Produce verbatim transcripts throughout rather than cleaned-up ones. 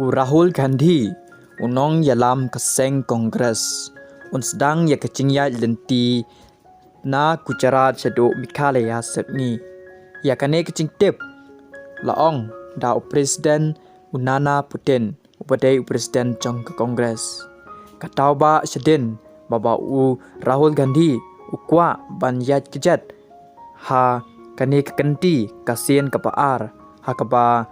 U Rahul Gandhi, u nongïalam ka seng Congress, un sdang ïa ka jingïaid lynti na Gujarat shaduh Meghalaya sepngi. Ïa kane ka jingtip la ong da u President u Nana Putin, uba dei u President jong ka Congress. Ka tawba shadien ba ba u Rahul Gandhi u kwah ban ïaid kjat ha kane ka kynti ka sien kaba ar, ha kaba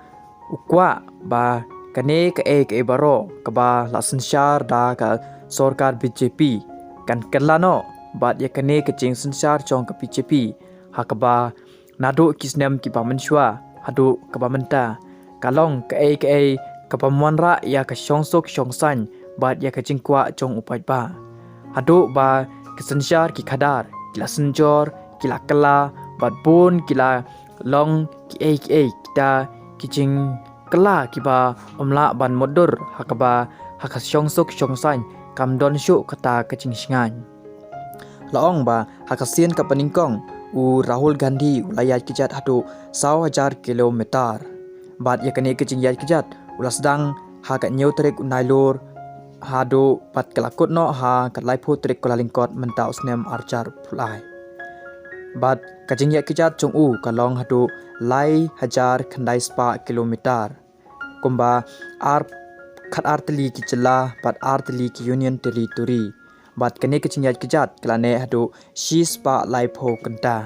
u kwah ba kane kaei kaei baroh kaba la synshar da ka sorkar B J P kan kylla noh bad ïa kane ka jingsynshar jong ka B J P, ha kaba naduh ki snem kiba mynshuwa haduh kaba mynta ka long kaei kaei kaba wanrah ïa ka shongsuk shongsaiñ bad ïa ka jingkwah jong u paidbah. Haduh ba ki synshar ki khadar ki la synjor, ki la kylla, bad bun ki la long kiei kiei kita ki jingkylla kiba ym lah ban mutdur, ha kaba ha ka shongsuk shongsaiñ kam don shuh kata ka jingshngaiñ. La ong ba ha ka sien kaba nyngkong u Rahul Gandhi u la ïaid kjat haduh saw hajar kilometer. Bad ïa kane ka jingïaid kjat u la sdang ha ka hynñiew tarik u Nailur haduh bad ka la kut noh ha ka laiphew tarik Kyllalyngkot mynta u snem ar hajar arphew lai. Bad ka jingïaid kjat jong u ka long haduh lai hajar khyndai spah kilometer, kumba ar, khat ar tylli ki jylla bad ar tylli ki Union Territory. Bad kane ka jingïaid kjat ka la neh haduh shi spah laiphew kynta.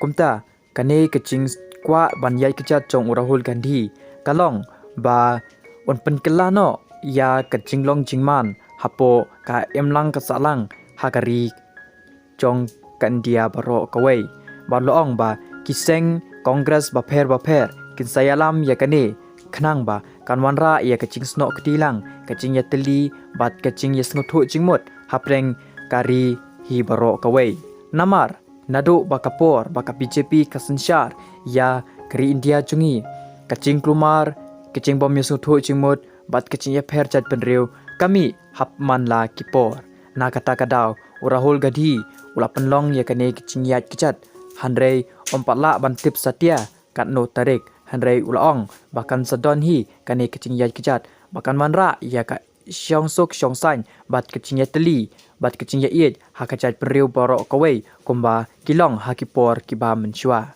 Kumta kane ka jingkwah ban ïaid kjat jong u Rahul Gandhi ka long ba un pynkylla noh ïa ka jinglong jingman hapoh ka imlang ka sahlang ha ka ri jong ka India baroh kawei. Bad la ong ba ki seng Congress bapher bapher kin sa ïalam ïa kane, khnang ba kan wanrah ïa ka jingsnoh kti lang, ka jingïatylli bad ka jingïasngewthuh jingmut hapdeng ka ri hi baroh kawei. Namar naduh ba ka por ba ka B J P ka synshar ïa ka ri India jong ngi, ka jingkulmar, ka jingbym ïasngewthuh jingmut bad ka jingïapher jaitbynriew ka mih hap man la ki por. Na kata ka daw u Rahul Gandhi u la pynlong ïa kane ka jingïaid kjat, hynrei um pat lah ban tip satia katno tarik, hynrei u la ong ba kan sa don hi kane ka jingïaid kjat ba kan wanrah ïa ka shongsuk shongsaiñ bad ka jingïatylli bad ka jingïaieit ha ka jaitbynriew baroh kawei kumba ki long ha ki por kiba mynshuwa.